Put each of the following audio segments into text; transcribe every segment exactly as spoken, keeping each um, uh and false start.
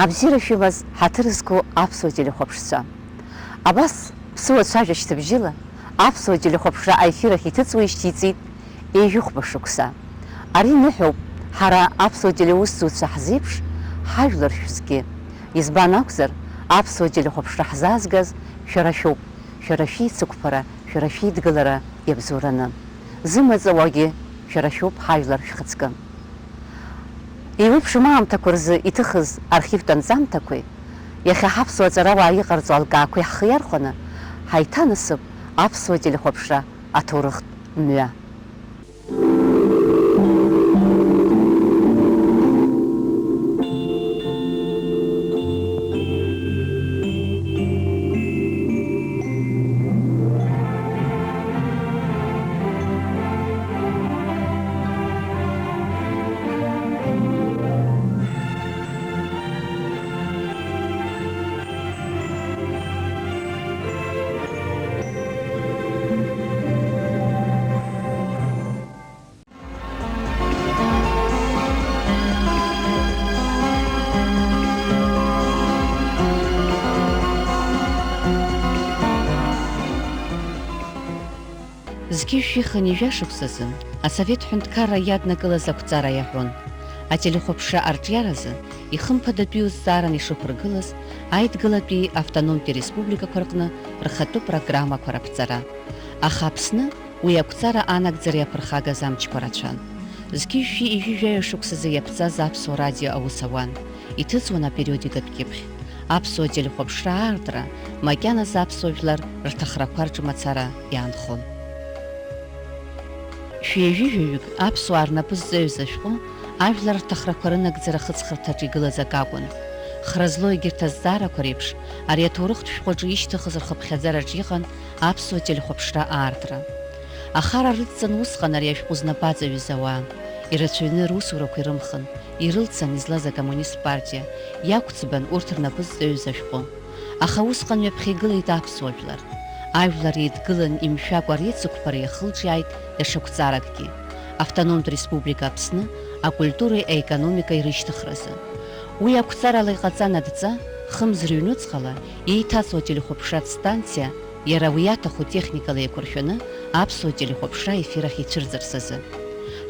Абзиара шәымаз, ҳаҭыр зқәу аԥсуа телехәаԥшцәа. Абас ԥсуа цәажәашьҭыбжьыла аԥсуа телехәаԥшра аефир ахь иҭыҵуа ишьҭиҵеит ҩажәихәба шықәса. Ари ныҳәоуп ҳара аԥсуа телеусзуҩцәа ҳзеиԥш ҳажәлар шәзгьы. Избан акәзар, аԥсуа телехәаԥшра ҳзаазгаз шәара шәоуп, шәара шәеицықәԥара, шәара шәеидгылара иабзоураны. Зымаҵ ауагьы шәара шәоуп, ҳажәлар шәхаҵкы. Еиуеиԥшым аамҭақәа рзы иҭыхыз архивтә анҵамҭақәеи, иахьа ҳаԥсуа ҵарауаа иҟарҵо алкаақәеи ҳхы иархәаны, ҳаиҭанасып аԥсуа телехәаԥшра аҭоурыхтә мҩа. Зқьи жәшәи хынҩажәа шықәсазы Асовет ҳәынҭқарра иаднакылаз ақәҵара иаҳәон. Ателехәаԥшра арҿиаразы ихымԥадатәиу зҵааран ишықәыргылаз Аидгылатәи автономтәи республикақәа рҟны рхатәы программақәа раԥҵара. Аха Аԥсны уи ақәҵара анагӡара иаԥырхагаз амчқәа рацәан. Зқьи жәшәи ҩажәи жәаҩа шықәсазы иаԥҵаз Аԥсуа радио аус ауан, иҭыҵуан апериодикатә кьыԥхь. Аԥсуа телехәаԥшра аартра макьаназы аԥсуа жәлар рҭахрақәа рҿы мацара иаанхон. Шәи ҩажәи жәаҩык аԥсуаа рнапы зҵаҩыз ашәҟәы ажәлар рҭахрақәа рынагӡара ахыҵхырҭаҿы игылаз акы акәын. Хра злоу егьырҭ азҵаарақәа реиԥш, ари аҭоурыхтә шәҟәы аҿы ишьҭыхыз рхыԥхьаӡараҿ иҟан аԥсуа телехәаԥшра аартра. Ахара рыдҵан усҟан ари ашәҟәы знапы аҵаҩыз ауаа. Ирацәаҩны русурақәа ирымхын, ирылцан излаз акоммунист партиа, иақәӡбан урҭ рнапы зҵаҩыз ашәҟәы. Аха усҟан ҩаԥхьа игылеит аԥсуа жәлар. Ажәлар еидгылан имшәакәа реицықәԥара иахылҿиааит даҽа қәҵаракгьы, автономтә республика Аԥсны акультуреи аекономикеи рышьҭыхразы. Уи ақәҵарала иҟаҵан адҵа, хымз рыҩнуҵҟала еиҭаҵуа ателехәаԥшратә станциа, иара уи иаҭаху техникала еиқәыршәаны аԥсуа телехәаԥшра аефир ахь ицәырҵырц азы.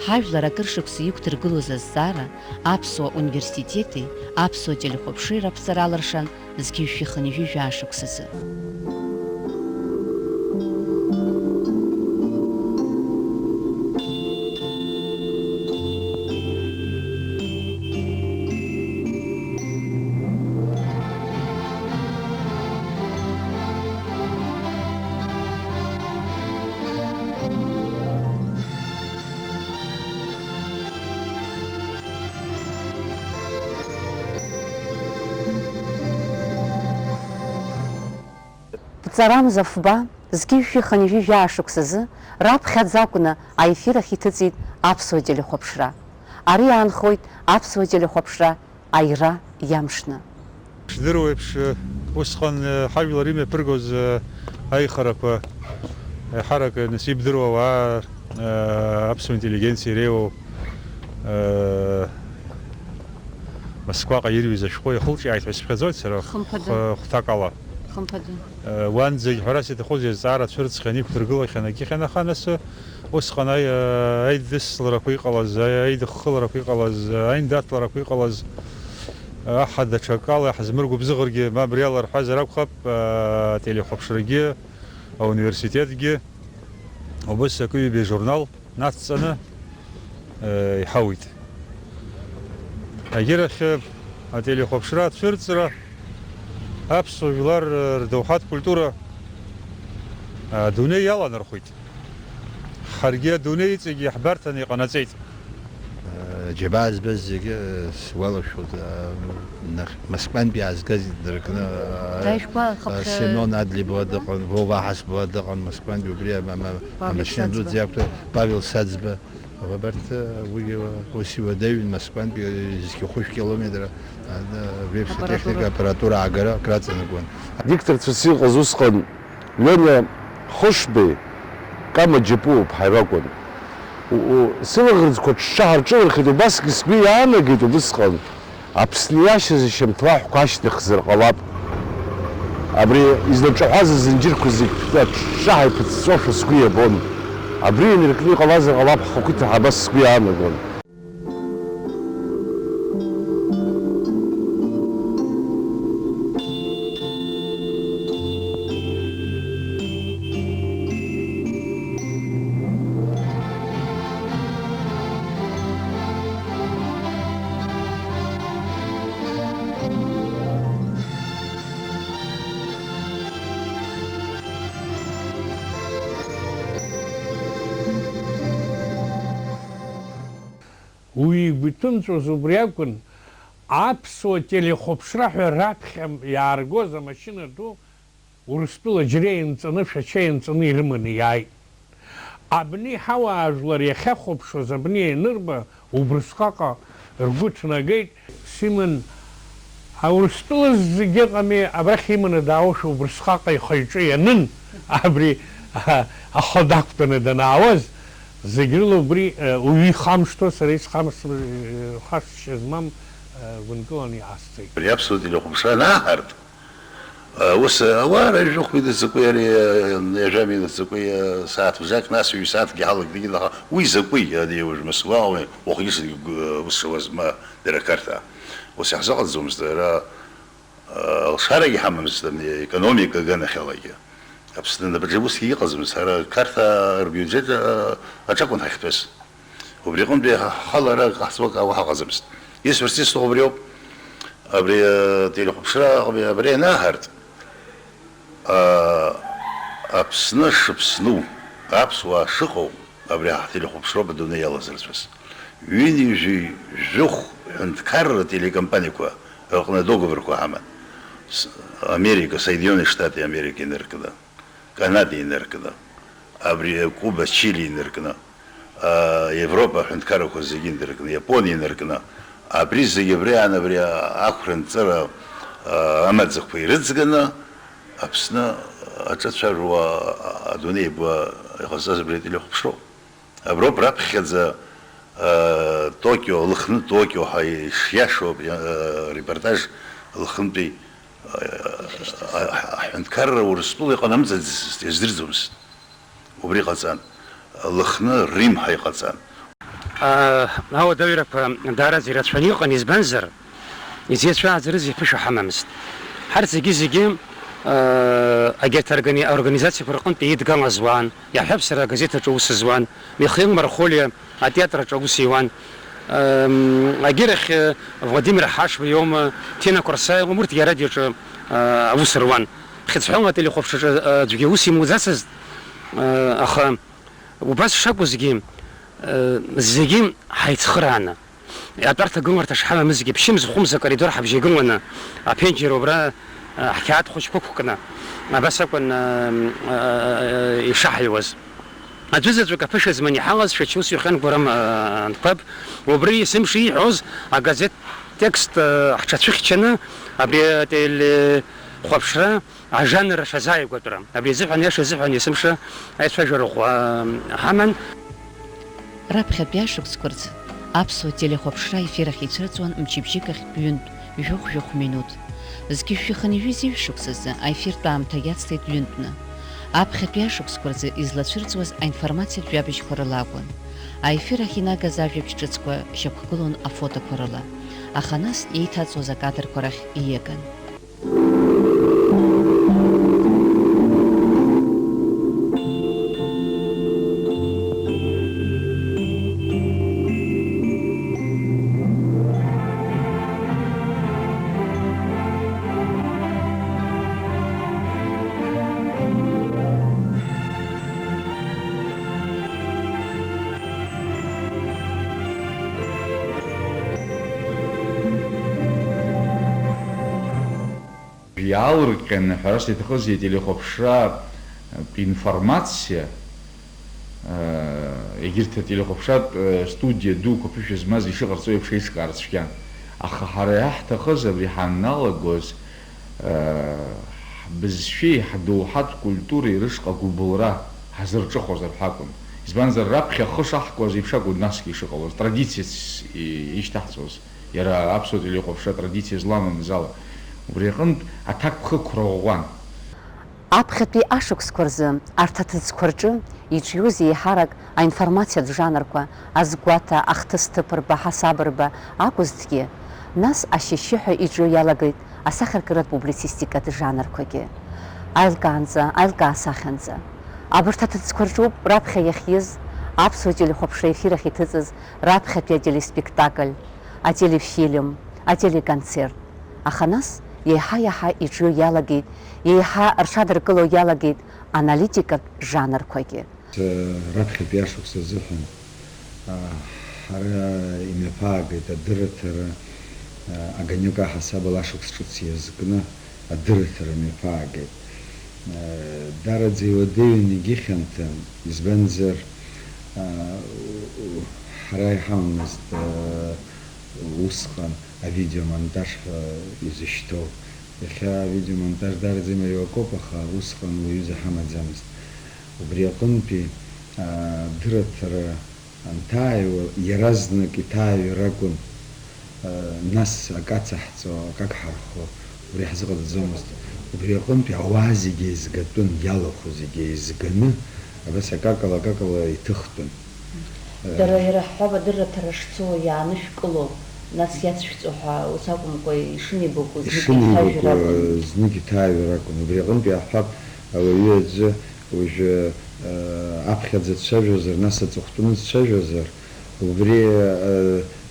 Ҳажәлар акыр шықәса иқәдыргылоз азҵаара аԥсуа университети аԥсуа телехәаԥшреи раԥҵара алыршан зқьи жәшәи хынҩажәи жәаа шықәсазы. Бҵарамза фба, зқьи жәшәи хынҩажәи жәаа шықәсазы раԥхьаӡа акәны аефир ахь иҭыҵит аԥсуа телехәаԥшра. Ари аанхоит аԥсуа телехәаԥшра аира иамшны. Шәдыруеиԥш, усҟан, э, ҳажәлар имҩаԥыргоз, э, аихарақәа, э, ҳарак, э, нас ибдыруа ауаа, э, аԥсуа интеллигенциа иреиуоу, э, Москваҟа ирҩыз ашәҟәы иахылҿиааит ҳәа сыԥхьаӡоит сара. Хымԥада. Хә-, хәҭак ала. Хымԥада. Э, уанӡагь ҳәарас иаҭахузеи, азҵаара цәырҵхьан, иқәдыргылахьан, акихьан, аха нас, э, усҟан аи-, э, аидысларақәа иҟалаз, аи-, аидыххыларақәа иҟалаз, э, аиндаҭларақәа иҟалаз, э, аҳа даҽакала иаҳзмыргәыбзыӷыргьы, ма абри ала рҳәазар акәхап, э, ателехәаԥшрагьы, ауниверситетгьы, убыс акы-ҩба журнал нацҵаны, э, иҳауит. Агьырахь, э, ателехәаԥшра ацәырҵра, аԥсуа жәлар, э, рдоуҳатә культура, э, адунеи иаланархәит. Ҳаргьы адунеи иҵегь иаҳбарҭаны иҟанаҵеит. Џьабаа збаз зегьы, э, сгәалашәоит, э, нах-, Москвантәи аазгаз дыркны, э, Даишәгәалашәап, э, Семен Адлеиба дыҟан, Вова Ҳасба дыҟан, Москвантәи убри ам-, ам-, Павел амашьына Саӡба. Дуӡӡа иақәтәа Павел Саӡба. Абарҭ, э, уигьы ус иуадаҩын, Москвантәи, э, зқьи хәышә километр, э, веиԥш Аппаратура. Атехника аппаратура аагара акраҵанакуан. Адикторцәас иҟаз усҟан Лена Хышбеи, Кама Џьапуа ԥҳаҩ акәын. У-, у-, сылаӷырӡқәа ҽҽаҳарҿылырхеит, убасгьы сгәы иаанагеит убысҟан. Аԥсны иашьаз ашьамҭлаҳәқәа ашьҭыхзар ҟалап. Абри излаҿаҳәаз азынџьырқәа зегь аҿҿаҳа иԥыҵәҵәошәа сгәы иабон. Абри инаркны иҟалазар ҟалап ҳхақәиҭра ҳәа абас сгәы иаанагон. Уи игәы иҭымҵәоз убри акәын, аԥсуа телехәаԥшра ҳәа раԥхьа иааргоз амашьына ду Урыстәыла џьреи нҵаны, Шәачеи нҵаны ирыманы иааит. Абни ҳауаажәлар иахьахәаԥшуаз абни ианырба, убрысҟаҟа ргәы ҭнагеит. Симон, Аурыстәыла зегьы ыҟами, абрахь иманы даауашәа убрысҟаҟа ихы-иҿы ианын, абри, а, ахы дақәтәаны данаауаз, зегь рыла убри, э, уаҩы ихамышҭуа, сара исхамышҭуа, э, хашҭшьа змам, э, гәынкыланы иҟасҵеит. Абри аԥсуа телехәаԥшра анаҳарт, Ус ауаа рыжәҩахә идыҵакуи ари, ҩажәа милыҵакуи, сааҭ бжак, нас ҩ-сааҭкгьы ҳалагӡаны, аха уи закәи, ани уажә Москва, уахгьы сыгьы ус шауаз, ма дара Қарҭаа. Ус иаҳзыҟаҵаӡомызт, ара, алшарагьы ҳамамызт, ани, економика аганахьалагьы. Аԥсны анапаҿы усгьы иҟаӡамызт, ара Қарҭаа рбиуџьет, а, аҿакәын ҳахьтәаз. Убри аҟынтәи ҳхала ара ҟаҳҵо акы уаҳа ыҟаӡамызт. Исҳәарц исҭаху убриоуп. Абри, э, телехәаԥшра аҟны абри анаҳарт, а, Аԥсны шыԥсну, аԥсуаа шыҟоу, абри ҳтелехәаԥшроуп адунеи иалазырҵәаз. Ҩынҩажәи жәохә ҳәынҭқарра телекомпаниақәа рыҟны адоговорқәа ҳаман. С-, Америка, Соединённые Штаты Америки инаркны. Канада инаркны, абри Куба, Чили инаркны, а, Европа аҳәынҭқаррақәа зегьы инаркны, Иапониа инаркны, абри зегьы абри аан, абри ақәра-нҵыра, а, амаӡақәа ирыҵганы, Аԥсны аҿыцәажәауа, а, адунеи иабо иҟазҵаз абри ателехәаԥшроуп. Аброуп раԥхьаӡа, э, Токио, Лыхны Токио ҳәа ишиашоу абри, э, репортаж Лыхнытәи, э, аҳәынҭқарра Урыстәыла иҟанамҵаӡацызт, иаздырӡомызт. Убри ҟаҵан. Лыхны Рим ҳәа иҟаҵан. А, ауадаҩрақәа даараӡа ирацәаны иҟан, избанзар, изеицәааӡарыз иаԥышәа ҳамамызт. Ҳарҭ зегьы-зегьы, а, агьырҭ органи-, аорганизациақәа рҟынтә еидгылаз уаан, иаҳҳәап, сара агазеҭ аҿы аус зуан, Михаил Мархолиа атеатр аҿы аус иуан, ам, агьырахь, э, Владимир Ҳашба иоума, Ҭина Қәарсаиа иоума, урҭгьы арадиоҿы, а, аус руан. Хьыӡҳәала ателехәаԥшраҿы, а, аӡәгьы аус имуӡацызт, а, аха убас шакәызгьы, а, зегьы ҳаицхырааны, атәарҭа гыларҭа шҳамамызгьы, ԥшьымз-хәымз акоридор ҳабжьагыланы, аԥенџьыр убра, а, ҳқьаад хәыҷқәа ықәкны, абас акәын, а, а, ишаҳҩуаз. Аӡәызаҵәык аԥышәа зман иҳалаз Шәача ус иҳәан Гәарам, а, Анқәаб, убри есымша ииҳәоз агазеҭ текст, а, ҳҽацәыхьчаны, абри ателехәаԥшра ажанр шазааигәатәра. Абри азыҳәан, иаша азыҳәан, есымша аицәажәара ӷәӷәа ҳаман. Раԥхьатәи ашықәсқәа рзы аԥсуа телехәаԥшра аефир ахь ицәырҵуан мчыбжьык ахьтә ҩынтә, жәохә-жәохә минуҭ. Зқьи жәшәи хынҩажәи жәшықәсазы аефиртә аамҭа иацлеит ҩынтәны. Аԥхьатәи ашықәсқәа рзы излацәырҵуаз аинформациатә жәабжьқәа рыла акәын. Аефир ахь инагаз ажәабжь ҿыцқәа шьақәгылон афотоқәа рыла, аха нас еиҭаҵуаз акадрқәа рахь ииаган. Иаалырҟьаны ҳәарас иҭахыз ателехәаԥшратә информациа, егьырҭ ателехәаԥшратә студиа дуқәа ԥышәа змаз ишыҟарҵо еиԥш еиҿкаар цәгьан. Аха ҳара иаҳҭахыз абри ҳанналагоз, бызшәеи ҳдоуҳатә культуреи рышҟа гәыбылра ҳазырҿыхозар ҳәа акәын. Избанзар, раԥхьа ахы шаҳкуаз еиԥш акәын насгьы ишыҟалоз, традициас ишьҭаҳҵоз. Иара аԥсуа телехәаԥшра атрадициа зламамыз ала, убри аҟынтә аҭакԥхықәра ӷәӷәан. Аԥхьатәи ашықәсқәа рзы арҭ аҭыӡқәа рҿы иҿиоз еиҳарак аинформациатә жанрқәа, азгәаҭа, ахҭыс-ҭыԥырба, ҳасабырба акәызҭгьы, нас ашьшьыҳәа иҿио иалагеит асахьаркыратә публицистикатә жанрқәагьы. Аилкаанӡа, аилкаасахьанӡа. Абарҭ аҭыӡқәа рҿоуп раԥхьа иахьиз аԥсуа телехәаԥшра ефир ахь иҭыҵыз раԥхьатәи ателеспектакль, ателефильм, ателеконцерт. Аха нас, еиҳа-еиҳа иҿио иалагеит, еиҳа рҽадыркыло иалагеит аналитикатә жанрқәагьы. Раԥхьатәи ашықәс азыҳәан ҳара имҩаԥаагеит адырраҭара, Огонёк аҳасабала ашықәс ҿыц иазкны адырраҭара мҩаԥаагеит. Даараӡа иуадаҩын егьи хьанҭан, избанзар, ҳара иҳамамызт усҟан авидеомонтаж ҳәа изышьҭоу. Иахьа авидеомонтаж даараӡа имариоу акоуп, аха усҟан уаҩы изаҳамаӡамызт. Убри аҟынтәи адырраҭара анҭааҩуа, иаразнак иҭааҩыр акәын, нас акы ацаҳҵо, акы агҳархо, убри ҳзыҟаҵаӡомызт. Убри аҟынтәи ауаа зегьы еизгатәын, иалахәу зегьы еизганы, абас акакала, акакала иҭыхтәын. Дара ирыҳәҳәап адырраҭара шцо иаанышәкыло, нас иацшәҵо ҳәа ус акәымкәа ишынеибакәу знык иҭажәыр акәын. Знык иҭааҩыр акәын. Убри аҟынтә иаҳҳәап, ауаҩы аӡәы уажәы аԥхьаӡа дцәажәозар, нас аҵыхәтәаны дцәажәозар, убри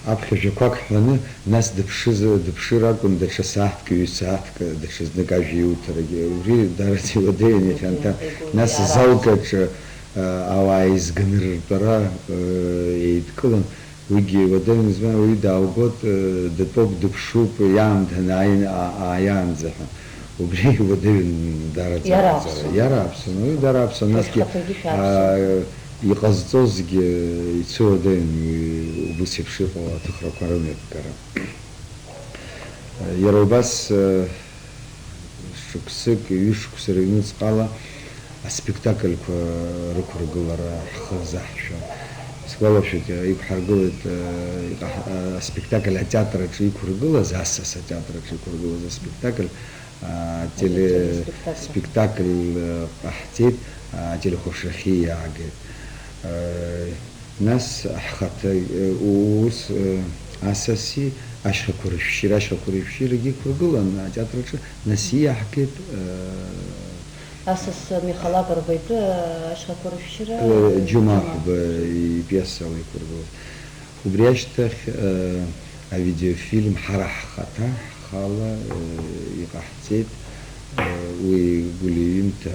аԥхьа жәақәак ҳҳәаны, нас дыԥшызар, дыԥшыр акәын даҽа сааҭк, ҩ-сааҭк, даҽазнык ажәа иуҭарагьы. Убри даараӡа иуадаҩын иахьанҭа. Нас залк аҿы ауаа еизганы рыртәара еидкылан, уигьы уадаҩын, избан, ауаҩы дааугот, датәоуп, дыԥшуп, иаамҭа анааин, ааиаанӡа ҳәа. Убри уадаҩын даараӡа. Иара аԥсуан. Иара аԥсуан, уи дара аԥсуан, насгьы иҟазҵозгьы ицо уадаҩын, уи убыс еиԥш иҟоу аҭыхрақәа рымҩаԥгара. Иара убас, шықәсык, ҩышықәса рыҩнуҵҟала аспектакльқәа рықәыргылара ҳхы азаҳшәон. Исгәалашәоит, иқәҳаргылеит, аспектакль атеатр аҿы иқәыргылаз, асас атеатр аҿы иқәыргылаз аспектакль, ателеспектакль ҟаҳҵеит, ателехәаԥшрахьы иаагеит. Нас ҳхаҭа, ус, асаси ашьхақәа рышәшьыра, ашьхақәа рышәшьырагьы иқәыргылан атеатраҿы, нас ииаҳгеит. Асас Михал Агрба итәы ашьхақәа рышәшьыра. Џьумахәба ипиесала иқәыргылаз. Убри ашьҭахь авидеофильм ҳара ҳхаҭа ҳхала иҟаҳҵеит, уи Гәлиаҩымҭа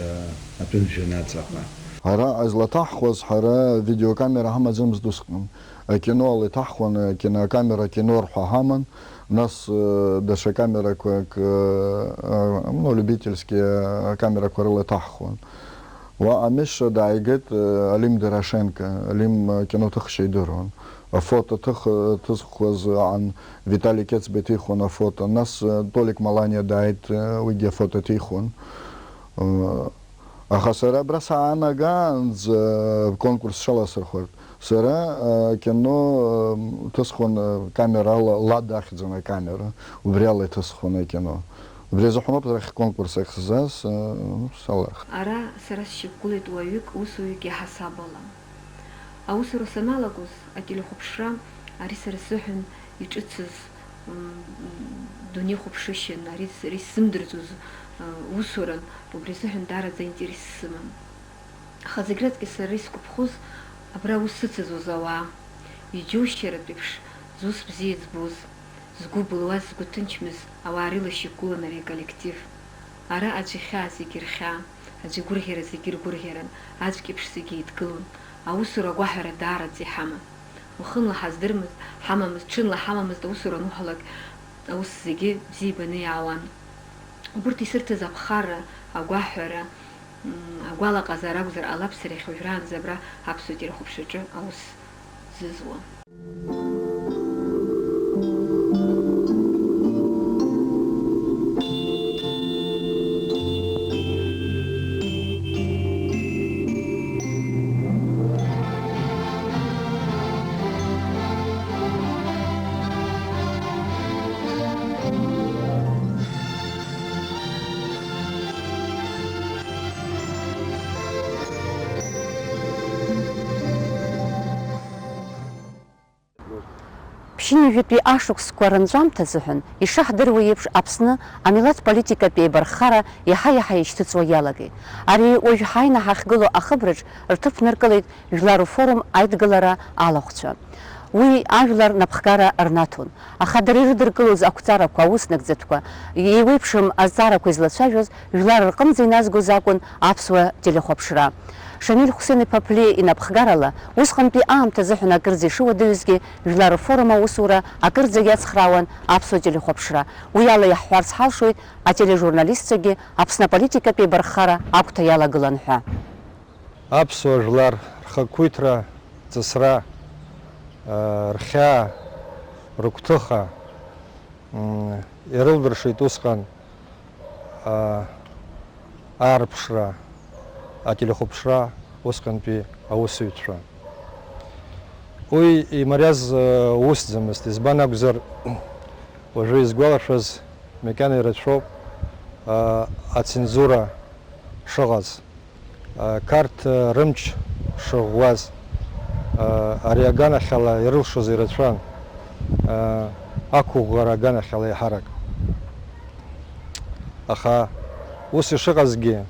атәым жәҩан аҵаҟа. Ара излаҭаҳхуаз ҳара видеокамера ҳамаӡамызт усҟан. Акино ала иҭаҳхуан, акино-, акамера, акино рҳәа ҳаман, нас, э, даҽа камерақәак, э, э, ну, любительски, э, акамерақәа рыла иҭаҳхуан. Уаҟа Миша дааигеит, э, Алим Дорошенко, Алим, э, акино ҭыхшьа идыруан. Афото ҭых-, ҭызхуаз аан Витали Кецба иҭихуан афото. Нас, э, Толик Маланиа дааит, э, уигьы афото ҭихуан. Э, Аха сара абра саанагаанӡа конкурс саласырхәартә, сара, а, кино, а, ҭысхуан, а, камерала, Лада ахьӡын акамера, убри ала иҭысхуан акино. Убри азыҳәаноуп арахь конкурс ахьсзааз, а, саларх. Ара сара сшьақәгылеит уаҩык, усуҩык иаҳасабала. Аусура саналагоз, ателехәаԥшра ари сара сзыҳәан иҿыцыз, м, дунеихәаԥшышьан, ари с-, ари сзымдырӡоз, ы, усуран, убри азыҳәан даараӡа аинтерес сыман. Аха зегь рыцкьа сара исгәаԥхоз, абра аус зыцызуаз ауаа, иџьоушьаратә еиԥш, зус бзиа збоз, згәы былуаз, згәы ҭынчмыз ауаа рыла шьақәгылан ари аколлектив. Ара аӡә ихьаа зегь ирхьаа, аӡә игәырӷьара зегь иргәырӷьаран, аӡәк еиԥш зегь еидкылон. Аусура агәаҳәара даараӡа иҳаман. Уахынла ҳаздырмызт, ҳамамызт, ҽынла ҳамамызт, аусура ануҳәалак, аус зегьы бзиа ибаны иаауан. Убырҭ исырҭаз аԥхарра, агәаҳәара, м, агәалаҟазаара акәзар ҟалап сара иахьа уажәраанӡа абра аԥсуа телехәаԥшраҿы аус зызуа. Ҩажәатәи ашықәсқәа рынҵәамҭа азыҳәан, ишаҳдыруа еиԥш, Аԥсны амилаҭ политикатә еибарххара иаҳа-иаҳа ишьҭыҵуа иалагеит. Ари уажә ҳааины ҳахьгылоу ахыбраҿ рҭыԥ наркылеит Жәлар рфорум аидгылара алахәцәа. Уи ажәлар напхгара рнаҭон. Аха дара ирыдыркылоз ақәҵарақәа, аус нагӡатәқәа, еиуеиԥшым азҵаарақәа излацәажәоз жәлар рҟынӡа иназгоз акәын аԥсуа телехәаԥшра. Шамиль Хәсен-иԥа Ԥлиа инапхгарала, усҟантәи аамҭа азыҳәан акырӡа ишыуадаҩызгьы, Жәлар рфорум аусура акырӡагьы ацхраауан аԥсуа телехәаԥшра. Уи ала иаҳҳәарц ҳалшоит, атележурналистцәагьы Аԥсны аполитикатә еибарххара агәҭа иалагылан ҳәа. Аԥсуа жәлар рхақәиҭра, ҵысра, рхьаа, рыгәҭыха, м, ирылдыршеит усҟан, а, аарԥшра, ателехәаԥшра усҟантәи аусзуҩцәа. Уи имариаз, а, усӡамызт, избан акәзар, уажәы изгәалашәаз макьана ирацәоуп, а, ацензура шыҟаз. Қарҭ рымч шыӷәӷәаз, ари аганахьала ирылшоз ирацәан, ақәыӷәӷәара аганахьала еиҳарак. Аха ус ишыҟазгьы,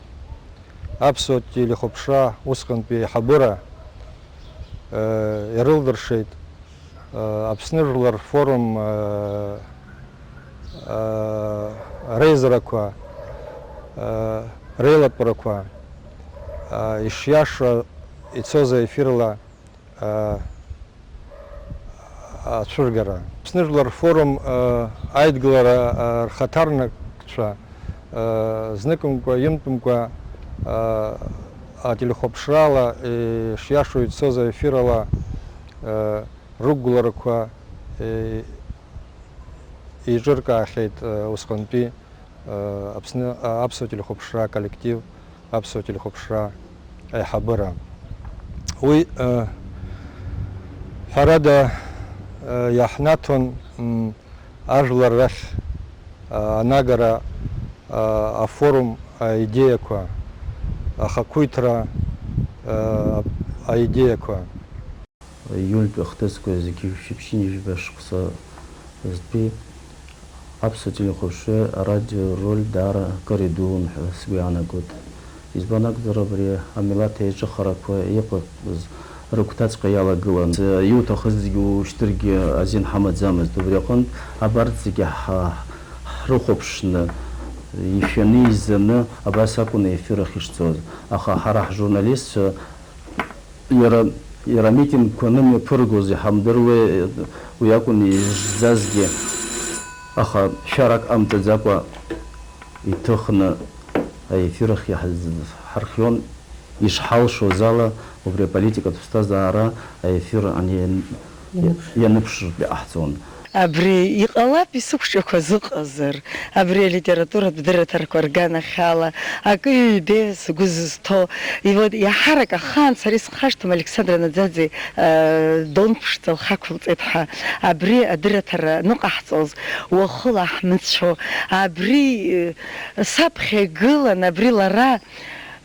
аԥсуа телехәаԥшра усҟантәи аиҳабыра ирылдыршеит, Аԥсны жәлар рфорум реизарақәа, реилатәарақәа ишиашоу ицоз аефирла ацәыргара. Аԥсны жәлар рфорум аидгылара рхаҭарнакцәа зныкымкәа, ҩынтәымкәа ателехәаԥшрала ишиашоу ицоз аефирла рықәгыларақәа, е, еиҿыркаахьеит, е, усҟантәи, е, Аԥсны, а, аԥсуа телехәаԥшра аколлектив, аԥсуа телехәаԥшра аиҳабыра. Уи, е, ҳәарада, е, иаҳнаҭон, м, ажәлар рахь, е, анагара, е, афорум аидеиақәа, ахақәиҭра, е, аидеиақәа. Иултәи ахҭысқәа зегьы шәаԥшьынҩажәи жәаба шықәса зтәи аԥсуа телехәаԥшреи арадио рроль даара акыр идуун ҳәа сгәы иаанагоит. Избан акәзар, абри амилаҭ еиҿыхарақәа иҟаз рыгәҭаҵәҟьа иалагылан. Иуҭахыз зегьы ушьҭыргьы азин ҳамаӡамызт. Убри аҟынтә абарҭ зегьы ҳа-, ҳрыхәаԥшны, ишәаны, изаны абас акәын аефир ахь ишцоз. Аха ҳара ҳжурналистцәа Иара, иара амитингқәа анымҩаԥыргоз иҳамдыруеи, уи акәын изжәӡазгьы, аха шәарак ҟамҵаӡакәа иҭыхны аефир ахь иаҳз-, ҳархион, ишҳалшоз ала, убри аполитикатә ԥсҭазаара аефир ани-, Ианыԥш-, ианыԥшыртә иҟаҳҵон. Абри иҟалап исықәҿиақәаз ыҟазар, абри алитературатә дырраҭарақәа рганахьала акы-ҩбеи сгәы зызҭо, и вот иаҳарак ахаан сара исхашҭуам Александр Наӡаӡе, э, Дон ԥшӡа лхы ақәылҵеит ҳәа. Абри адырраҭара аныҟаҳҵоз уахыла ҳмыцәо, абри, э, саԥхьа игылан, абри лара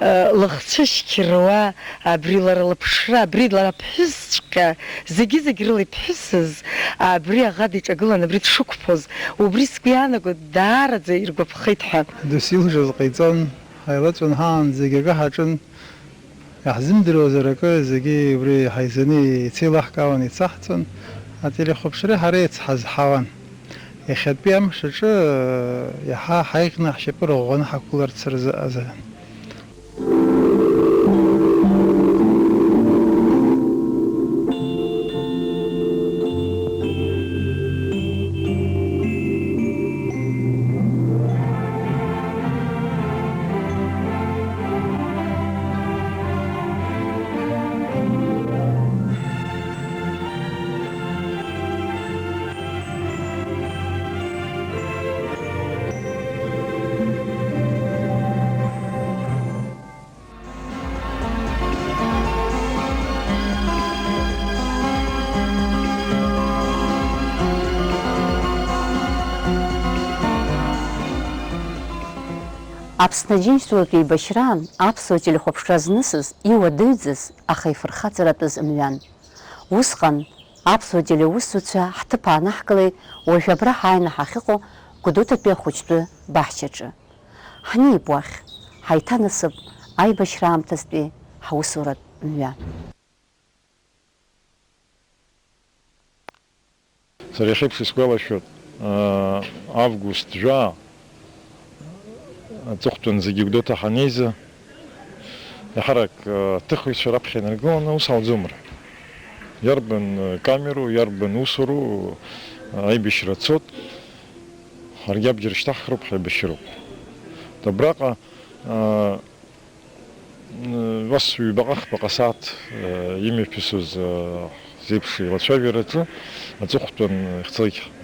Лыхцәы шьқьыруа, абри лара лыԥшра, абри лара ԥҳәысҵәҟьа, зегьы-зегь рыла иԥҳәысыз, абри аӷа диҿагылан, абри дшықәԥоз, убри сгәы иаанагоит, даараӡа иргәаԥхеит ҳәа. Досу илшоз ҟаиҵон, ҳаилаҵәон ҳаан, зегь акы ҳаҿын, иаҳзымдыруазар акы, зегьы убри ҳаизаны еицеилаҳкаауан, еицаҳҵон, ателехәаԥшреи ҳареи еицҳазҳауан. Иахьатәи амш аҿы иаҳа ҳаиӷьны ҳшьапы рыӷәӷәаны ҳақәгыларц рзы азы. Аԥсны Аџьынџьтәылатә еибашьраан аԥсуа телехәаԥшра знысыз, иуадаҩӡаз, аха ифырхаҵаратәыз мҩан. Усҟан аԥсуа телеусзуҩцәа ҳҭыԥ аанаҳкылеит уажә абра ҳааины ҳахьыҟоу Гәдоуҭатәи ахәыҷтәы баҳчаҿы. Ҳнеип уахь, ҳаиҭанасып аибашьра аамҭазтәи ҳусуратә мҩа. Сара иахьеиԥш исгәалашәоит, аа, август жәаа, аҵыхәтәан зегьы Гәдоуҭа ҳанеиза, еиҳарак, аа, аҭыхыҩцәа раԥхьа инаргыланы аус алӡом рҳәон. Иарбан, аа, камеру, иарбан усуру, аа, аибашьра цот, ҳаргьы абџьар шьҭаҳхроуп, ҳаибашьроуп. Абраҟа, аа, Ус ҩбаҟа-хԥаҟа сааҭ, э, имҩаԥысуаз, э, зеиԥш еилацәажәараҿы аҵыхәтәан ихьӡ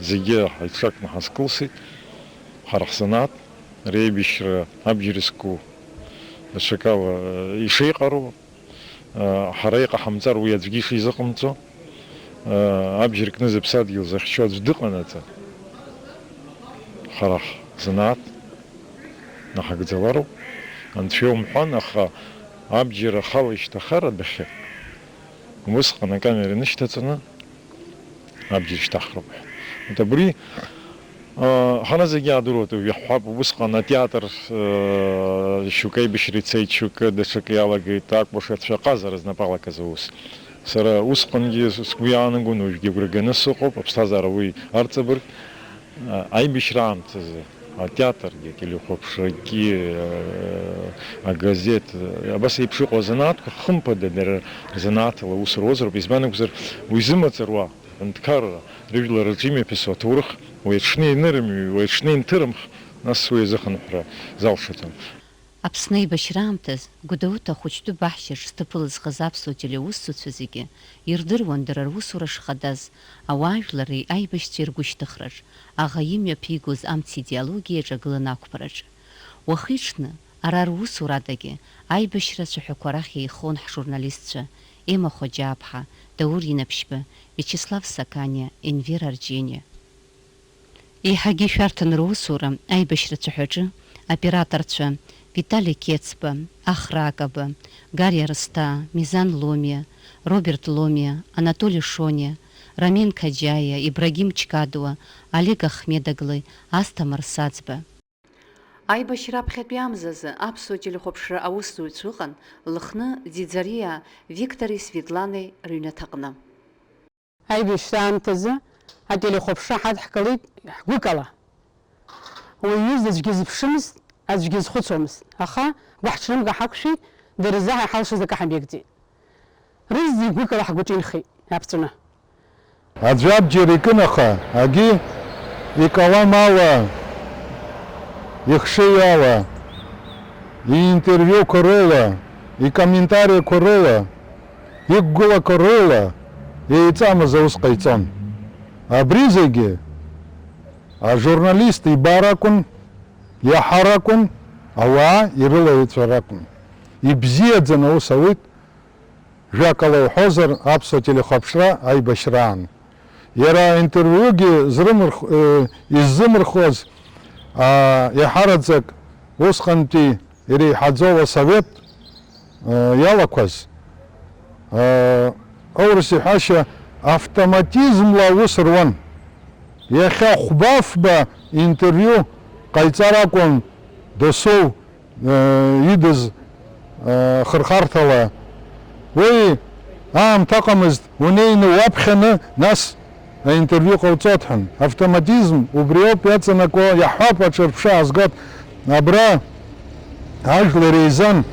зегьы ҳаиҿакны ҳазкылсит. Ҳара ҳзанааҭ реибашьра абџьар зку даҽакала, э, ишеиҟароу, э, ҳара иҟаҳамҵар уи аӡәгьы ишизыҟамҵо, э, абџьар кны зыԥсадгьыл захьчо аӡә дыҟанаҵы, ҳара ҳзанааҭ наҳагӡалароуп, анцәа иумҳәан, аха абџьар ахала ишьҭахар адәахьы, убысҟан акамера инышьҭаҵаны абџьар шьҭаҳхроуп ҳәа. Вот абри, а, ҳара зегьы иаадыруеит, уажә иаҳҳәап, убысҟан атеатр, а, шьоукы аибашьра ицеит, шьоукы даҽакы иалагеит, акәашацәа, аҟазара знапалакыз аус. Сара усҟангьы сгәы иаанагон, уажәгьы агәра ганы сыҟоуп, аԥсҭазаара уи арҵабырг. Аибашьра аамҭазы атеатргьы, ателехәаԥшрагьы, агазеҭ, абас еиԥш иҟоу азанааҭқәа, хымԥада, дара рзанааҭ ала аус руазароуп, избан акәзар, уи зымацаруа аҳәынҭқарра, рыжәлар рҿы имҩаԥысуа аҭоурых уи аҽны ианырымҩуа, уи аҽны инҭырымх, нас уи азыхынҳәра залшаӡом. Аԥсны аибашьра аамҭаз Гәдоуҭа ахәыҷтәы баҳчаҿ зҭыԥ ылызхыз аԥсуа телеусзуҩцәа зегьы ирдыруан дара русура шхадаз, ауаажәлари аибашьцәеи ргәышьҭыхраҿ, аӷа имҩаԥигоз амц идеологиа иаҿагылан ақәԥараҿ. Уахи-ҽни ара русурадагьы аибашьра ацәаҳәақәа рахь еихон ҳжурналистцәа Ема Хоџьааԥҳа, Даур Инаԥшьба, Виачеслав Саканиа, Енвер Арџьениа. Еиҳагьы ишәарҭан русура аибашьра цәаҳәаҿы аоператорцәа Витали Кецба, Ахра Акаба, Гариа Рысҭаа, Мизан Ломиа, Роберт Ломиа, Анатоли Шониа, Рамен Қаџьаиа, Ибрагим Чкадуа, Олег Ахмедаглы, Асҭамыр Саӡба. Аибашьра аԥхьатәи амзазы аԥсуа телехәаԥшра аусзуҩцәа ыҟан Лыхны, Ӡиӡариаа Виктори Светланеи рыҩнаҭаҟны. Аибашьра аамҭазы ателехәаԥшра ҳадҳкылеит ҳгәыкала. Уаҩы аӡәгьы зыԥшымызт, аӡәгьы зхәыцуамызт, аха гәаҳҽанымга ҳақәшәеит, дара рзы ҳа иҳалшаз акы ҳамҩагӡеит. Рызегь гәыкала ҳгәаҿы инхеит, иаԥҵәаны. Аӡә абџьар икын, аха агьи икалам ала, ихшыҩ ала, иинтервиуқәа рыла, икомментариақәа рыла, иқәгылақәа рыла еиҵамыз аус ҟаиҵон. Абри зегьы ажурналист ибар акәын, иаҳар акәын, ауаа ирылаҩҵәар акәын. Ибзиаӡаны аус ауит, жәакала уҳәозар, аԥсуа телехәаԥшра аибашьраан. Иара аинтервиугьы зрымырх-, э, иззымырхуаз, аа, иаҳараӡак усҟантәи иреиҳаӡоу асовет, э, иалақәаз, э, аурыс иҳәашьа автоматизмла аус руан. Иахьа хәба-фба интервиу ҟаиҵар акәын досу, э, идыз, э, хырхарҭала. Уи аамҭа ыҟамызт, унеины уаԥхьаны, нас аинтервиу ҟауҵот ҳәан. Автоматизм убриоуп иаҵанакуа, иаҳҳәап, аҿырԥшы аазгот. Абра ажәлар еизан,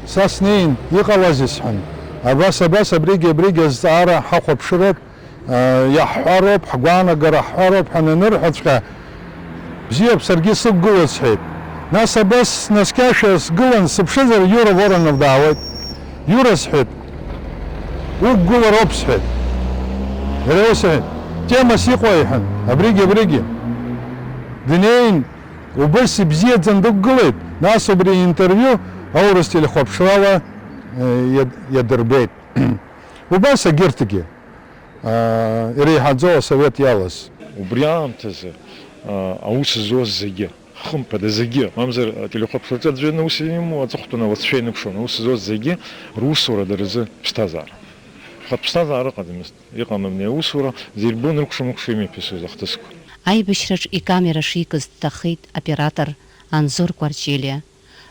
са снеин, иҟалазеи сҳәан. Абас, абас, абригьы, абригьы азҵаара ҳахәаԥшыроуп. Иаҳҳәароуп, ҳгәаанагара ҳҳәароуп ҳәа ананырҳәаҵәҟьа, бзиоуп, саргьы сықәгылоит, сҳәеит. Нас абас снаскьашәа сгылан, сыԥшызар, Иура Воронов даауеит. Иура, сҳәеит, уқәгылароуп, сҳәеит. Иара ус иҳәеит, темас иҟоу иҳәан, абригьы, абригьы. Днеин, убыс ибзиаӡаны дықәгылеит, нас убри интервиу аурыс телехәаԥшрала, э, иад-, иадырбеит. Убас агьырҭгьы. Аа, иреиҳаӡоу асовет иалаз. Убри аамҭазы, аа, аус зуаз зегьы, хымԥада зегьы, мамзар ателехәаԥшраҿы аӡәы аус имоу аҵыхәтәаны алҵшәа иныԥшуан, аус зуаз зегьы русура дара рзы ԥсҭазаара. Аԥсҭазаара ыҟаӡамызт, иҟамызт абни аусура, зегь рбон рыкәша-мыкәша имҩаԥысуаз ахҭысқәа. Аибашьраҿ икамера шикыз дҭахеит оператор Анзор Кәарҷелиа.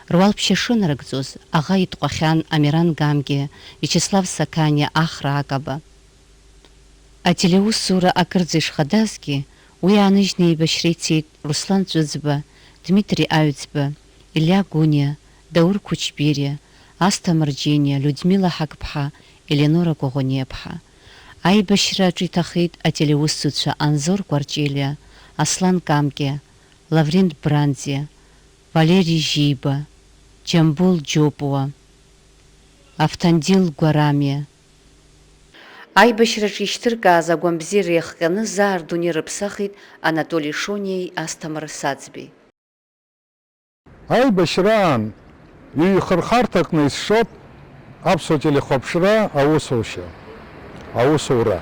Руалԥшьа шынарыгӡоз, аӷа итҟәахьан Амиран Гамгиа, Виачеслав Сақаниа, Ахра Акаба. Ателеусура акырӡа ишхадазгьы, уи ааныжьны еибашьра ицеит Руслан Ҵәыӡба, Дмитри Аҩӡба, Илиа Гәыниа, Даур Қәычбериа, Асҭамыр Џьениа, Людмила Ҳақԥҳа, Елеонора Коӷониаԥҳа. Аибашьра аҿы иҭахеит ателеусзуҩцәа Анзор Кәарҷелиа, Аслан Камкиа, Лаврент Бранӡиа, Валери Жьиба, Џьамбул Џьопуа, Автандил Гәарамиа. Аибашьраҿы ишьҭыркааз агәамбзиара иахҟьаны заа рдунеи рыԥсахит Анатоли Шониеи Асҭамыр Саӡбеи. Аибашьраан ҩ-хырхарҭакны исшоит аԥсуа телехәаԥшра аусушьа, аусура.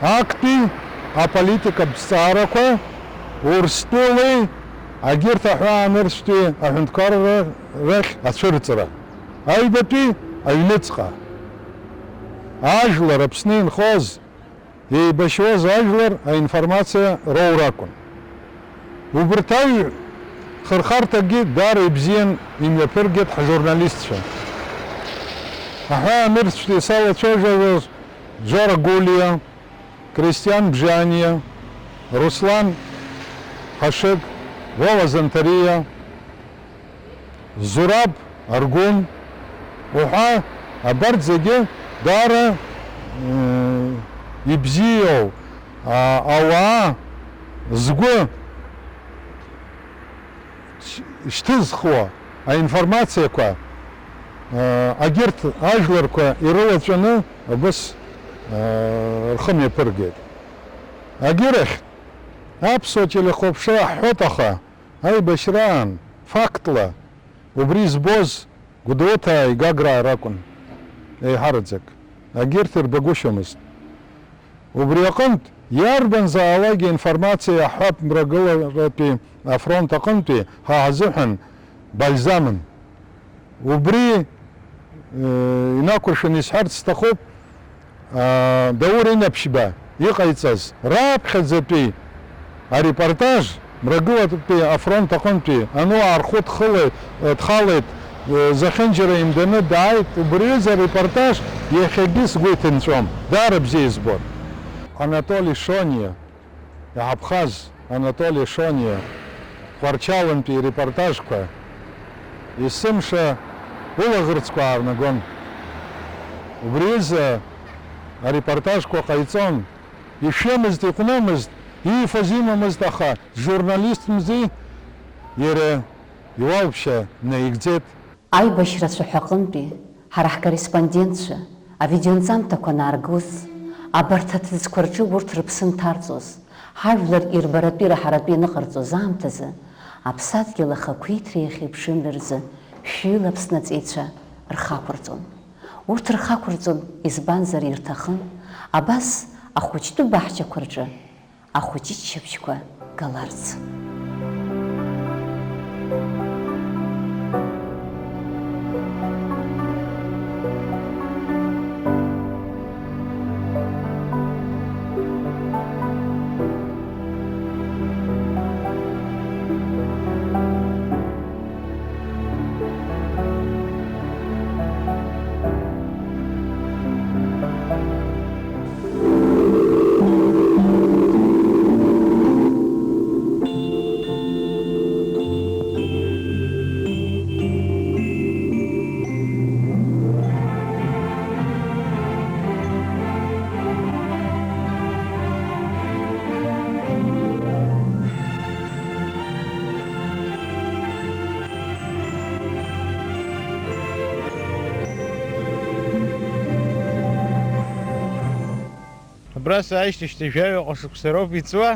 Актәи аполитикатә зҵаарақәа Урыстәылеи агьырҭ аҳәаанырцәтәи аҳәынҭқарра рахь ацәырҵра, аҩбатәи аҩныҵҟа. Ажәлар Аԥсны инхоз, еибашьуаз ажәлар аинформациа роур акәын. Убырҭ аҩ-хырхарҭакгьы даара ибзиан имҩаԥыргеит ҳжурналистцәа. Аҳәаанырцәтәи салацәажәалоз Џьора Гәлиа, Кристиан Бжьаниа, Руслан Ҳашыг, Вова Занҭариа, Зураб Аргәын уҳәа, абарҭ зегьы даара, э, ибзиоу, а, ауаа згәы ш-, шьҭызхуа аинформациақәа, э, агьырҭ ажәларқәа ирылаҵәаны абас, э, рхы мҩаԥыргеит. Агьырахь, аԥсуа телехәаԥшра ҳҳәоит, аха аибашьраан, фактла, убри збоз Гәдоуҭааи Гаграа ракәын, еиҳараӡак. Агьырҭ ирбагәышьомызт. Убри аҟынтә, иарбанзаалак информациа иаҳҳәап Мрагыларатәи афронт аҟынтәи ҳа ҳзыҳәан бальзамын. Убри, э, инақәыршәаны исҳәарц сҭахуп, а, Даур Инаԥшьба иҟаиҵаз раԥхьаӡатәи арепортаж, Мрагылатәи афронт аҟынтәи ануаа рхәы дхылеит, э, дхалеит, э, зехьынџьара имданы дааит, убри аҩыза арепортаж иахьагьы сгәы иҭынҵәом, даара бзиа избоит. Анатоли Шониа. Иҳаԥхаз Анатоли Шониа Тҟәарчалынтәи ирепортажқәа есымша улаӷырӡқәа аарнагон. Убри изы арепортажқәа ҟаиҵон, ишәымызт, иҟәнымызт, иифоз имамызт, аха журналистмзи, иара иуалԥшьа наигӡеит. Аибашьра ацәаҳәа аҟынтәи ҳара ҳкорреспондентцәа авидеонҵамҭақәа анааргоз, абарҭ аҭыӡқәа рҿы урҭ рыԥсы анҭарҵоз, ҳажәлар ирбаратәи раҳаратәы ианыҟарҵоз аамҭазы, аԥсадгьыл ахақәиҭра иахьеиԥшымра рзы шәҩыла Аԥсны аҵеицәа рхы ақәырҵон. Урҭ рхы ақәырҵон, избанзар, ирҭахын абас ахәыҷтәы баҳчақәа рҿы ахәыҷы иччаԥшьқәа галарц. Абра сааижьҭеи шьҭа жәаҩаҟа шықәса роуп иҵуа.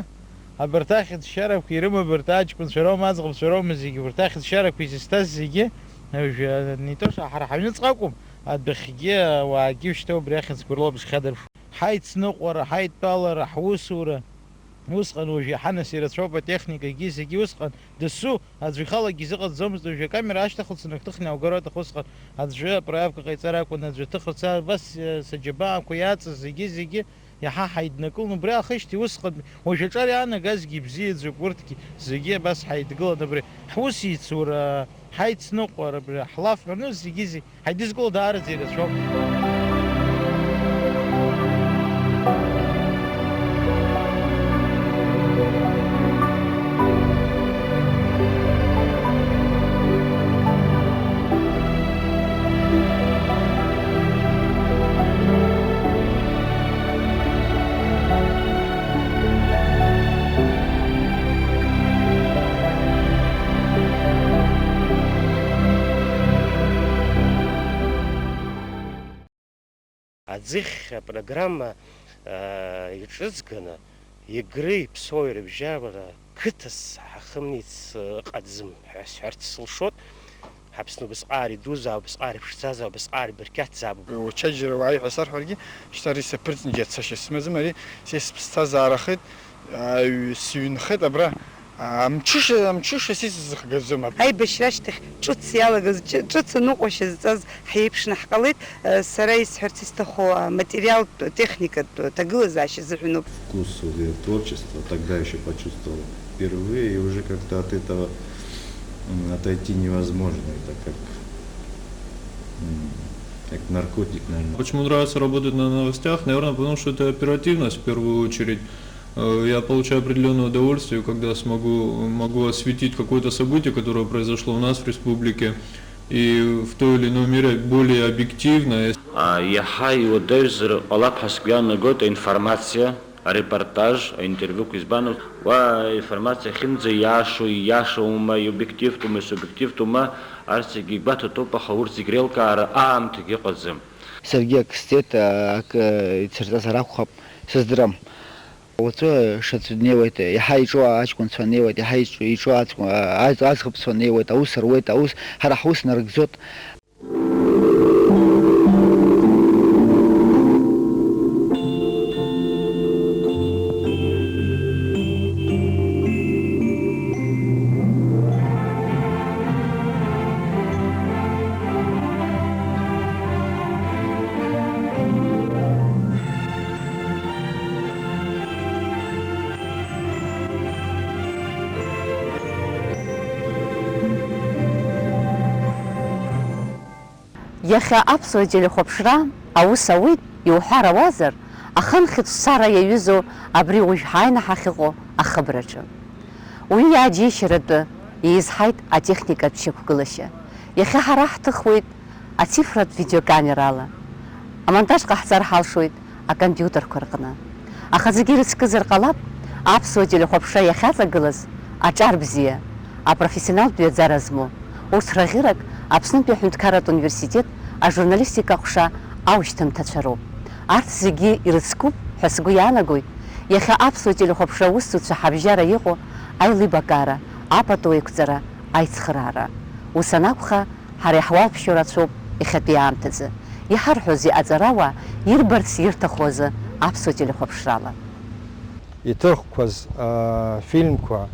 Абарҭ ахьӡшьарақәа ирымоу абарҭ аҷкәынцәа роума, аӡӷабцәа роума, зегьы, абарҭ ахьӡшьарақәа изызҭаз зегьы, уажәы, не то что ҳара ҳаҩныҵҟа акәым, адәахьгьы ауаагьы шьҭа убри ахьӡқәа рылоуп зхьадырԥшуа. Ҳаицныҟәара, ҳаидтәалара, ҳусура, Усҟан уажә иаҳа нас ирацәоуп атехникагьы зегьы, усҟан дасу аӡәы ихалагьы изыҟаҵаӡомызт, уажәы акамера ашьҭахь уцаны акы ҭыхны иааугар аҭаху, усҟан аӡәы апроявка ҟаиҵар акәын, аӡәы аҭыхырц, абас, э, саџьабаақәа иаҵаз зегьы, зегьы иаҳа ҳаиднакылон, убри аахижьҭеи усҟан, уажә аҿар иаанагазгьы ибзиаӡоуп, урҭгьы зегьы абас ҳаидгылан, абри ҳусеицура, ҳаицныҟәара, абри ҳлафҳәаны зегьы, зегь-, ҳаидызкыло даараӡа ирацәоуп. Аӡыхь апрограмма, аа, иҿыҵганы, Егры иԥсоу ирыбжьара қыҭас ҳахымниц ыҟаӡам ҳәа сҳәарц сылшоит. Аԥсны убысҟак идузаап, убысҟак иԥшӡазаап, убысҟак ибырқьаҭзаап. Учаџьара уааи ҳәа сарҳәаргьы, шьҭа ари саԥырҵны џьара цашьа сымаӡам, ари са сыԥсҭазаарахеит, аҩ-, сыҩнхеит абра. Амҽыша, амҽыша са исзыхгаӡом. Аибашьра ашьҭахь ҿыц иалагаз, ҿы-, ҿыц аныҟәашьа зҵаз ҳиеиԥшны ҳҟалеит. Сара исҳәарц исҭаху аматериалтә, техникатә ҭагылазаашьа азыҳәаноуп. Вкус в творчество тогда ещё почувствовал впервые, и уже как-то от этого, м, отойти невозможно. Это как, м, как наркотик, наверное. Почему нравится работать на новостях? Наверное, потому что это оперативность в первую очередь. Э, я получаю определённое удовольствие, когда смогу, могу осветить какое-то событие, которое произошло у нас в республике, и в той или иной мере более объективно. А, иаҳа иуадаҩзар ҟалап ҳәа сгәы иаанагоит аинформациа, арепортаж, аинтервиуқәа, избан, уа аинформациа ахьынӡа ииашоу, ииашоума, иобиективтәума, исубиективтәума, арҭ зегьы игәаҭатәуп, аха урҭ зегь реилкаара аамҭагьы ыҟаӡам. Саргьы ак сҵеит, а, ак, а, ицырҵазар акәхап, сыздырам. Уаҵәы шаӡә днеиуеит, иаҳа иҿу аҷкәынцәа неиуеит, иаҳа иҿу, иҿу аӡ-, аӡ-, аӡӷабцәа неиуеит, аус руеит, аус, ҳара ҳус нарыгӡоит. Иахьа аԥсуа телехәаԥшра аус ауеит иуҳәар ауазар, аха нхыҵ цара иаҩызоу абри уажә ҳааины ҳахьыҟоу ахыбраҿы. Уаҩы иааџьеишьаратәы еизҳаит атехникатә шьақәгылашьа. Иахьа ҳара ҳҭыхуеит ацифратә видеокамерала. Амонтаж ҟаҳҵар ҳалшоит акомпиутерқәа рҟны. Аха зегьы ирыцкызар ҟалап, аԥсуа телехәаԥшра иахьаҵагылаз аҿар бзиа, апрофессионалтә ҩаӡара змоу. Урҭ раӷьырак Аԥснытәи аҳәынҭқарратә университет ажурналистика аҟәша аушьҭымҭацәа роуп. Арҭ зегьы ирыцкуп ҳәа сгәы иаанагоит, иахьа аԥсуа телехәаԥшра аусзуҩцәа ҳабжьара иҟоу аилибакаара, апату еиқәҵара, аицхыраара. Ус анакәха, ҳара иаҳуалԥшьо рацәоуп иахьатәи аамҭазы. Иҳарҳәозеи аҵарауаа ирбарц ирҭаху азы аԥсуа телехәаԥшрала? Иҭыхқәаз, аа, фильмқәа,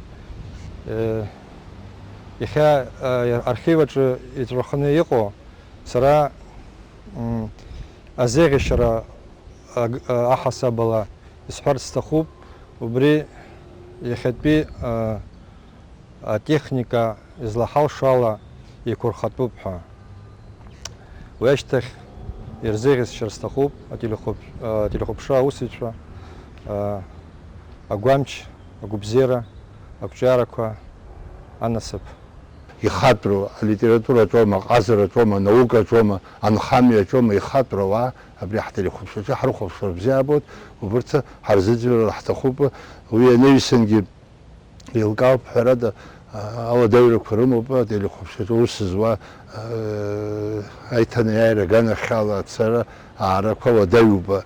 э, иахьа, аа, архив аҿы иҵәахны иҟоу, сара, м, азеиӷьашьара аг-, а, аҳасабала исҳәарц сҭахуп, убри иахьатәи, а, атехника излаҳалшо ала иқәырхатәуп ҳәа. Уи ашьҭахь ирзеиӷьасшьар сҭахуп ателехәаԥ-, ателехәаԥшра аусзуҩцәа, агәамч, агәабзиара, ақәҿиарақәа анасыԥ. Ихатәроу алитератураҿоума, аҟазараҿоума, анаукаҿоума, анхамҩаҿоума ихатәроу ауаа абри ҳтелехәаԥшраҿы ҳрыхәаԥшуа бзиа абоит, убырҭ ҳарзыӡырҩыр ҳҭахуп, уи анаҩсангьы еилкаауп, ҳәарада, а, ауадаҩрақәа рымоуп ателехәаԥшраҿы аус зуа, а, аиҭанеиааира аганахьала ацара, аарақәа уадаҩуп.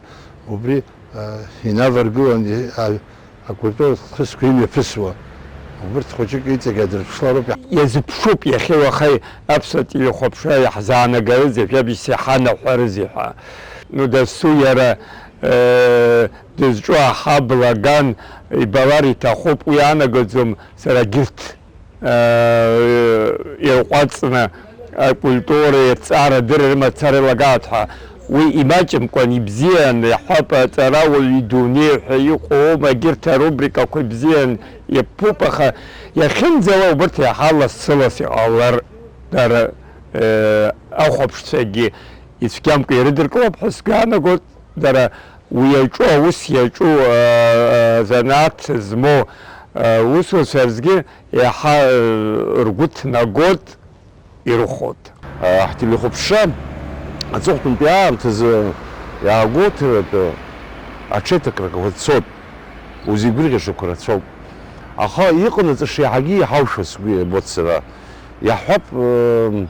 Убри, а, инаваргылан, а, акультуратә хҭысқәа имҩаԥысуа. Убырҭ хәыҷык иҵегь адырԥшла роуп. Иазыԥшуп иахьа уаха аԥсуа телехәаԥшра иаҳзаанагарызеи, жәабжьс иҳанаҳәарызеи ҳәа. Ну, дасу иара Дызҿу аҳабла ган ибалар иҭахуп, уи анагаӡом сара егьырҭ ирҟәаҵны акультуреи рҵарадырреи рымацара илагалт ҳәа. Уи имаҷымкәан ибзиан иаҳҳәап, аҵарауаҩ идунеи ҳәа иҟоума, егьырҭ арубрикақәа бзиан иаԥуп, аха иахьынӡала убырҭ иаҳа лассы-ласс иҟалар, дара, ахәаԥшцәагьы ицәгьамкәа ирыдыркылап ҳәа сгәы иаанагоит. Дара уи иаҿу, аус иаҿу, аа, занааҭ змоу, аа, усуцәа рзгьы иаҳа, аа, ргәы ҭнагоит, ирыхәоит. Ҳтелехәаԥшра аҵыхәтәантәи аамҭазы иаагәоуҭартә аҽеиҭакрақәа цоит, узеигәырӷьашақәа рацәоуп. Аха иҟанаҵаша иаҳагьы иҳаушәа сгәы иабоит сара. Иаҳҳәап, ыы,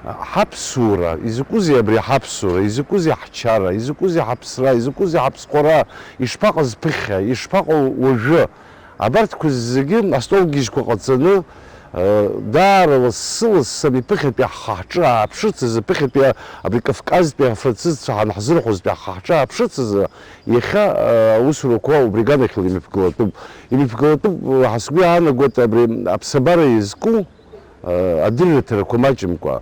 Ҳаԥсура, изакәызеи абри ҳаԥсура, изакәызеи ҳчара, изакәызеи ҳаԥсра, изакәызеи ҳаԥсҟәара, ишԥаҟаз ԥыхьа, ишԥаҟоу уажәы? Абарҭқәа зегьы астолгьежьқәа ҟаҵаны, э, даара лассы-лассы ами ԥыхьатәи ҳхы-ҳҿы ааԥшырц азы, ԥыхьатәи абри Кавказтәи афранцызцәа ҳанҳзырҳәозтәи ҳхы-ҳҿы ааԥшырц азы, иахьа, э, аусурақәа убри аганахьала имҩаԥгалатәуп. Имҩаԥгалатәуп, ҳа сгәы иаанагоит абри аԥсабара иазку, адырраҭарақәа маҷымкәа,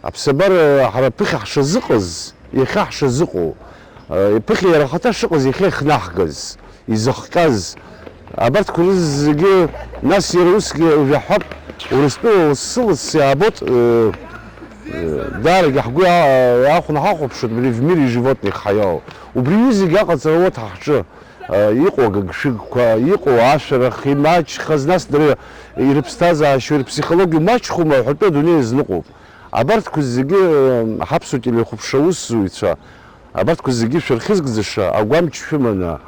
аԥсабара ҳара ԥыхьа ҳшазыҟаз, иахьа ҳшазыҟоу, ԥыхьа иара ахаҭа шыҟаз иахьа ихнаҳгаз, изыхҟьаз, абарҭқәа рызегьы, нас иара усгьы ужәаҳәап, Урыстәыла лассы-лассы иаабоит, даарагьы ҳгәы иа-, иаахәаны ҳахәаԥшуеит, абри в мире животных ҳаиоу. Убри аҩызагьы аҟаҵара уоуеит ҳа ҳҿы. Иҟоу агыгшәыгқәа, иҟоу ашәарах, имаҷхаз, нас дара ирыԥсҭазаашьоу, ирыԥсихологиоу маҷхома ҳәатәы адунеи азныҟәоуп. Абарҭқәа зегьы, ҳаԥсуа телехәаԥшра аусзуҩцәа, абарҭқәа зегьы шәырхьызгӡаша агәамч шәыманы,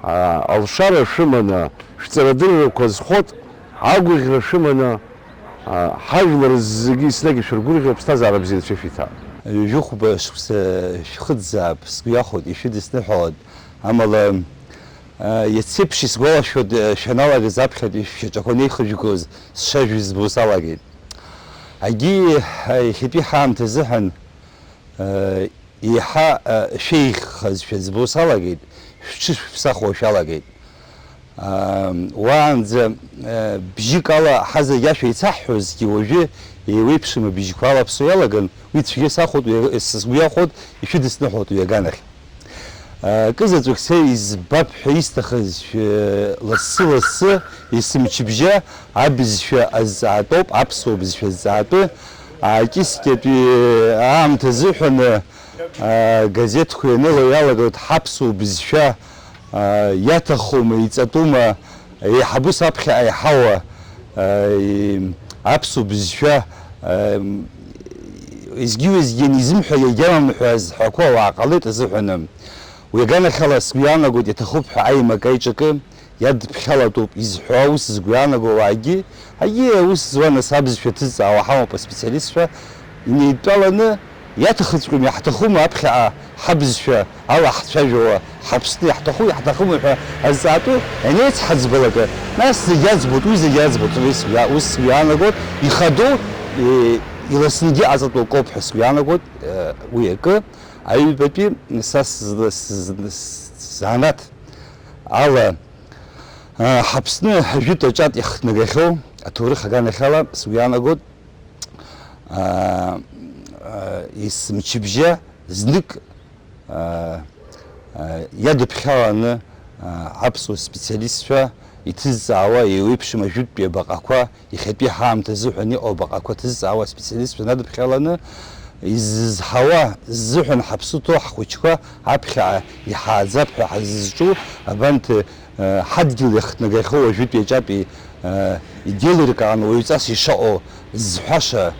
алшара шәыманы, шәҵарадыррақәа азхоит, агәаӷьра шәыманы, ҳажәлар зегьы еснагь ишәыргәырӷьо аԥсҭазаара бзиа анцәа шәиҭа. Ҩажәихәба шықәса шәхыҵзаап, сгәы иахәоит, ишәыдысныҳәалоит. Амала, а, иацеиԥш исгәалашәоит, а, шәаналагаз аԥхьатәи шәшьаҿақәа анеихыжәгоз сшажәыз збо салагеит. Агьи, а, иахьатәи ҳаамҭа азыҳәан, а, еиҳа, а, шәеиӷьхазшәа збо салагеит, шәҽышәыԥсахуа шәалагеит. Ам, уаанӡа, э, бжьык ала ҳазегь ашәа еицаҳҳәозгьы, уажәы еиуеиԥшым абжьқәа алаԥсо иалаган, уи цәгьа сахәоит, уи, сгәы иахәоит, ишәыдысныҳәоит уи аганахь. Э, акы заҵәык са избап ҳәа исҭахыз, э, лассы-лассы, есымчыбжьа абызшәа азҵаатәоуп, аԥсуа бызшәа азҵаатәы, аакьыскьатәи аамҭа азыҳәаны, э, газеҭқәа ианыло иалагоит ҳаԥсуа бызшәа, иаҭахума, иҵатәума, еиҳабыс аԥхьаҟа иҳауа, аԥсуа бызшәа, изгьы-уизгьы анизымҳәа, иагьамам ҳәа зҳәақәо ауаа ҟалеит азыҳәаны. Уи аганахьала сгәы иаанагоит, иаҭахуп ҳәа аимак аиҿакы иадыԥхьалатәуп изҳәо аус згәы иаанаго ауаагьы, Аиеи, аус зуа нас абызшәа ҭызҵаауа ҳамоуп аспециалистцәа, инеидтәаланы, иаҭахыҵәҟьоуми, иаҳҭахума аԥхьаҟа ҳабызшәа ала ҳцәажәауа, ҳаԥсны иаҳҭаху, иаҳҭахума ҳәа азҵаатәы ианеицҳаӡбалак, нас зегь аӡбоит, уи зегь аӡбоит, ус иа-, ус иаанагоит, ихадоу, е, иласынгьы аҵатәу акоуп ҳәа сгәы иаанагоит, е, уи акы, аҩбатәи са сзы-, сзы-, сзанааҭ ала, Ҳаԥсны ажәытә аҿатә иахҭнагахьоу аҭоурых аганахьала сгәы иаанагоит, есымчыбжьа знык иадыԥхьаланы аԥсуа специалистцәа иҭызҵаауа еиуеиԥшым ажәытәтәи абаҟақәа, иахьатәи ҳаамҭа азыҳәан иҟоу абаҟақәа ҭызҵаауа аспециалистцәа надыԥхьаланы, изызҳауа ззыҳәан ҳаԥсы ҭоу ҳхәыҷқәа аԥхьаҟа иҳааӡап ҳәа ҳазызҿу абанҭ Ҳадгьыл иахҭнагахьоу ажәытәи аҿатәи идеилыркаан уаҩҵас ишаҟоу зҳәаша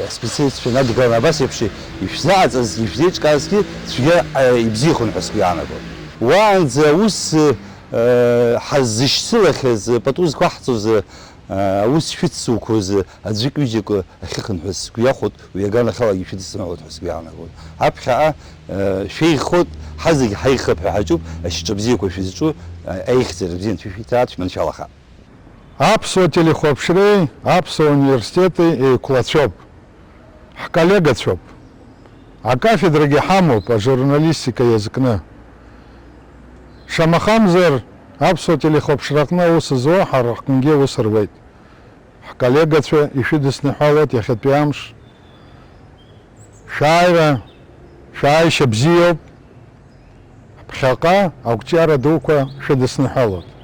аспециалистцәа надгалан абас еиԥш ишәзааҵазгьы ишәзеиҿкаазгьы цәгьа ибзиахон ҳәа сгәы иаанагон. Уаанӡа аус ҳаззышьцылахьаз, пату зқәаҳҵоз, аус шәыцзуқәоз аӡәык-ҩыџьак ахьыхынҳәыз сгәы иахәоит, уи аганахьалагьы шәыдысныҳәоит ҳәа сгәы иаанагоит. Аԥхьаҟа, э, шәеиӷьхоит, ҳазегь ҳаиӷьхап ҳәа ҳаҿуп, ашьаҿа бзиақәа шәызҿу, э, аихьӡара бзиа анцәа шәиҭааит, шәманшәалаха. Аԥсуа телехәаԥшреи аԥсуа университети еиқәлацәоуп, ҳколлегацәоуп. Акафедрагьы ҳамоуп ажурналистика иазкны. Шамахамзар, аԥсуа телехәаԥшраҟны аус зуа ҳара ҳҟынгьы аус руеит. Ҳколлегацәа ишәыдысныҳәалоит иахьатәи амш. Шәааира, шәааишьа бзиоуп. Ҳԥхьаҟа ақәҿиара дуқәа шәыдысныҳәалоит.